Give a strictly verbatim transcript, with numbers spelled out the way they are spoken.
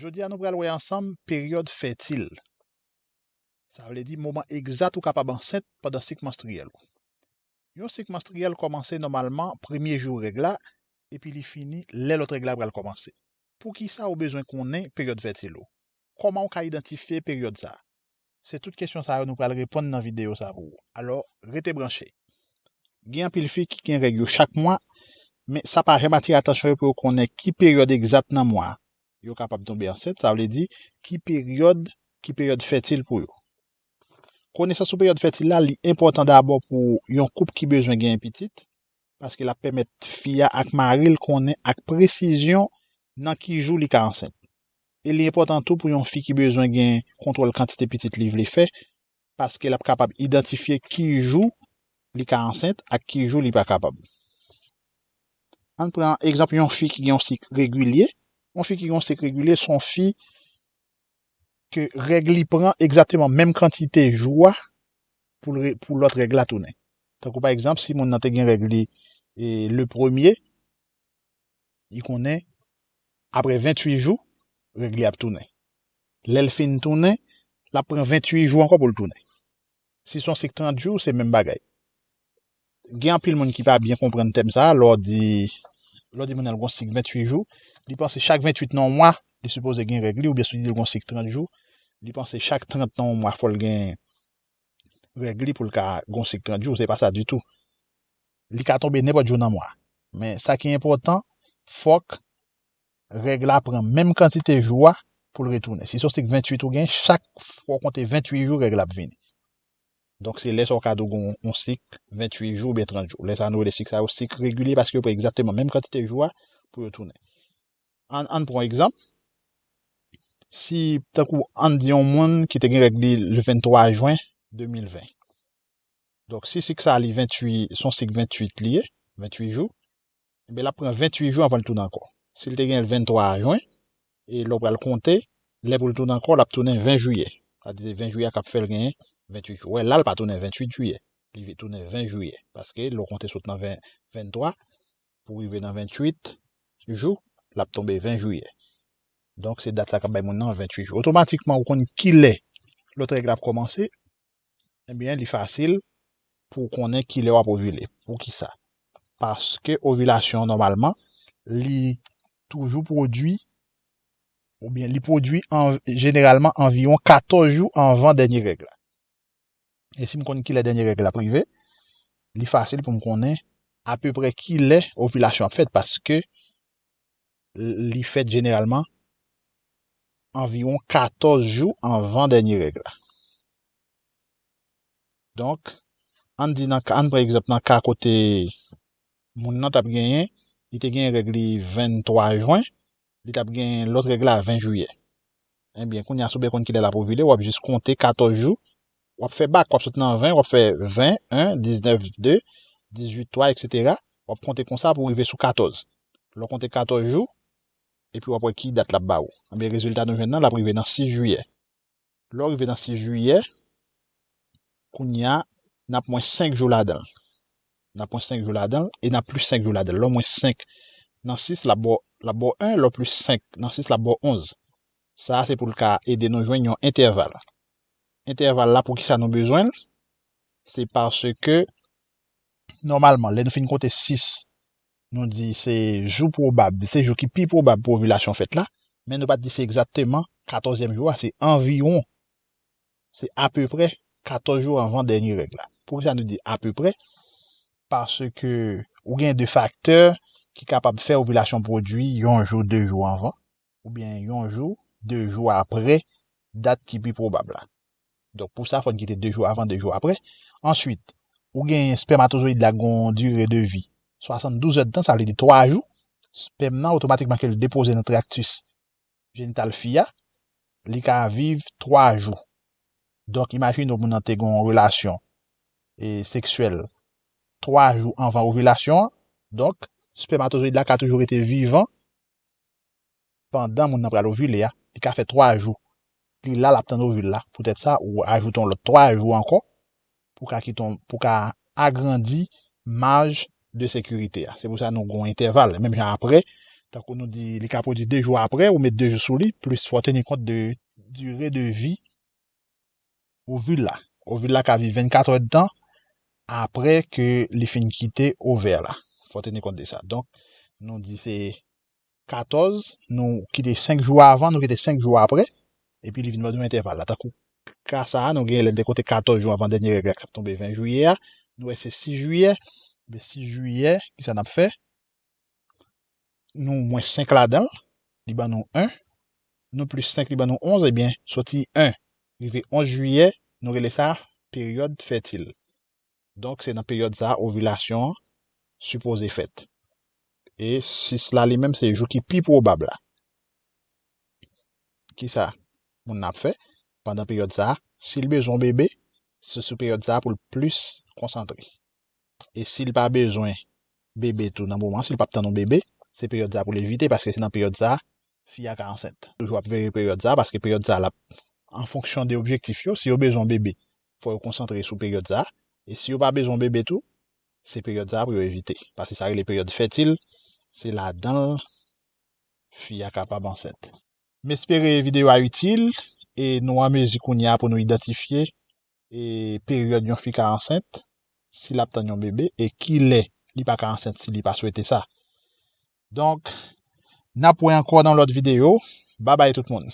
Jodi a nou pral wè ansanm peryòd fètil. Sa vle di moman egzat ou kapab ansent pandan sik manstriyèl ou. Yon sik manstriyèl kòmanse nòmalman premye jou règ la, epi li fini lè lòt règ la pral kòmanse. Poukisa ou bezwen konnen peryòd fètil ou? Kòman ou ka idantifye peryòd sa a? Se tout kesyon sa yo nou pral reponn nan videyo sa pou ou. Alò, rete branche. Gen anpil fi ki gen règ yo chak mwa, men sa pa janm atire atansyon yo pou yo konnen ki peryòd egzat nan mwa a yo kapab tonbe ansent, sa vle di ki peryòd, ki peryòd fètil pou yo. Konesans sou peryòd fètil la, li enpòtan dabò pou yon koup ki bezwen gen pitit, paske l ap pèmèt fi a ak mari l konnen ak presizyon nan ki jou li ka ansent. E li enpòtan tou pou yon fi ki bezwen gen kontwòl kantite pitit li vle fè, paske l ap kapab idantifye ki jou li ka ansent ak ki jou li pa kapab. Ann pran egzanp yon fi ki gen yon sik regilye. Yon fi ki gen yon sik regilye, se yon fi ke règ li pran egzakteman menm kantite jou a pou, pou lòt règ la tounen. Tankou pa egzanp, si moun nan te gen règ li e, le premye, li konnen apre venntuit jou, règ li ap tounen. Lè l fin tounen, l ap pran venntuit jou ankò pou l tounen. Si se yon sik trant jou, se menm bagay. Gen anpil moun ki pa byen konprann tèm sa a, lè w di, lè w di moun nan l gen yon sik venntuit jou, li panse chak venntuit nan yon mwa, li sipoze gen règ li, oubyen si w di l gen yon sik trant jou, li panse chak trant nan yon mwa fò l gen règ li pou l ka gen yon sik trant jou, se pa sa ditou. Li ka tonbe nenpòt jou nan mwa. Men sa ki enpòtan, fòk règ la pran menm kantite jou a pou l retounen. Si se yon sik venntuit ou gen, chak fwa w konte venntuit jou, règ la ap vini. Donk, se lè sa w ka di w gen yon sik venntuit jou oubyen trant jou. Lè sa a, nou rele sik sa yo sik regilye paske yo pran egzakteman menm kantite jou a pou yo tounen. Ann, ann pran yon egzanp. Si, tankou, ann di yon moun ki te gen règ li le venntwa jen de mil ven. Donk, si sik sa li venntuit, se yon sik venntuit li ye, venntuit jou, enben, l ap pran venntuit jou anvan l tounen ankò. Si l te gen l venntwa jen, e lè w pral konte, lè pou l tounen ankò, l ap tounen ven jiyè. Sa di se ven jiyè k ap fè l genyen venntuit jou. Wè, la, l pa tounen venntuit jiyè. Li tounen ven jiyè. Paske lè w konte sot nan ven, venntwa, pou rive nan venntuit jou, l ap tonbe ven jiyè. Donk, se dat sa k ap bay moun nan venntuit jou. Otomatikman, ou konn kilè lòt règ la ap kòmanse, ebyen, li fasil pou w konnen kilè w ap ovile. Poukisa? Paske ovilasyon, nòmalman, li toujou pwodui, oubyen li pwodui an, jeneralman anviwon katòz jou anvan dènye règ la. E si m konn kilè dènye règ la ap rive, li fasil pou m konnen apeprè kilè ovilasyon ap fèt, paske li fèt jeneralman anviwon katòz jou anvan dènye règ la. Donk, ann di nan ka, ann pran egzanp nan ka kote moun nan t ap genyen, li te genyen règ li venntwa jen, li t ap gen lòt règ la ven jiyè. Ebyen, kounye a, si w byen konn kilè l ap ovile, w ap jis konte katòz jou, w ap fè bak, w ap sot nan ven, w ap fè ven, en, diznèf, de, dizuit, twa, etsetera. W ap konte konsa pou w rive sou katòz. Lè w konte katòz jou, epi w ap wè ki dat l ap ba ou. Ebyen, rezilta nou jwenn nan, l ap rive nan sis jiyè. Lè w rive nan sis jiyè, kounye a, n ap mwens senk jou ladan l. N ap mwens senk jou ladan l, e n ap plis senk jou ladan l. Lè w mwens senk nan sis, l ap ba w, l ap ba w en, lè w plis senk nan sis, l ap ba w onz. Sa a, se pou l ka ede nou jwenn yon entèval. Entèval la, poukisa nou bezwen l? Se paske, nòmalman, lè nou fin konte sis, nou di se jou pwobab, se jou ki pi pwobab pou ovilasyon fèt la, men nou pa t di se egzakteman katòzyèm jou a, se anviwon, se apeprè katòz jou anvan dènye règ la. Poukisa nou di apeprè? Paske ou gen de faktè ki kapab fè ovilasyon pwodui yon jou, de jou anvan, oubyen yon jou, de jou apre dat ki pi pwobab la. Donk, pou sa, fò n kite de jou avan, de jou apre. Answit, ou gen espèmatozoyid la gen yon dire de vi swasanndouz èdtan, sa vle di twa jou. Espèm nan, otomatikman ke l depoze nan traktis jenital fi a, li ka viv twa jou. Donk, imajine w moun nan te gen yon relasyon e seksyèl twa jou anvan ovilasyon an. Donk, espèmatozoyid la ka toujou rete vivan pandan moun nan pral ovile a, li ka fè twa jou. Li la, l ap tann ovil la. Poutèt sa, ou ajoute yon lòt twa jou ankò pou ka kite yon, pou ka agrandi maj de sekirite a. Se pou sa nou gen yon entèval. Menm jan apre, Tankou nou di, li ka pwodui de jou apre, ou met de jou sou li, plis fò teni kont de dire de vi ovil la. Ovil la ka viv vennkat èdtan apre ke li fin kite ovè la. Fò teni kont de sa. Donk, nou di se katòz, nou kite senk jou avan, nou kite senk jou apre, epi li vin ban nou entèval la. Tankou ka sa a, nou genyen lè n te konte katòz jou avan dènye règ la k ap tonbe ven jiyè a, nou wè se sis jiyè, men sis jiyè, kisa n ap fè? Nou mwens senk ladan l, li ban nou en, nou plis senk, li ban nou onz, ebyen, soti en rive onz jiyè, nou rele sa peryòd fètil. Donk, se nan peryòd sa a ovilasyon an sipoze fèt. E sis la, li menm, se jou ki pi pwobab la. Kisa moun nan ap fè pandan peryòd sa a? Si l bezwen yon bebe, se sou peryòd sa a pou l plis konsantre. E si l pa bezwen bebe tou nan moman, si l p ap tann yon bebe, se peryòd sa a pou l evite, paske se nan peryòd sa a fi a ka ansent. Toujou ap veye peryòd sa a, paske peryòd sa a, l ap, an fonksyon de objektif yo, si yo bezwen yon bebe, fò yo konsantre sou peryòd sa a. E si yo pa bezwen yon bebe tou, se peryòd sa a pou yo evite. Paske sa rele peryòd fètil, se ladan l fi a kapab ansent. M espere videyo a itil, e nou an mezi kounye a pou nou idantifye e peryòd yon fi ka ansent, si l ap tann yon bebe, e kilè li pa ka ansent si li pa swete sa. Donk, n ap wè ankò nan lòt videyo. Babay tout moun.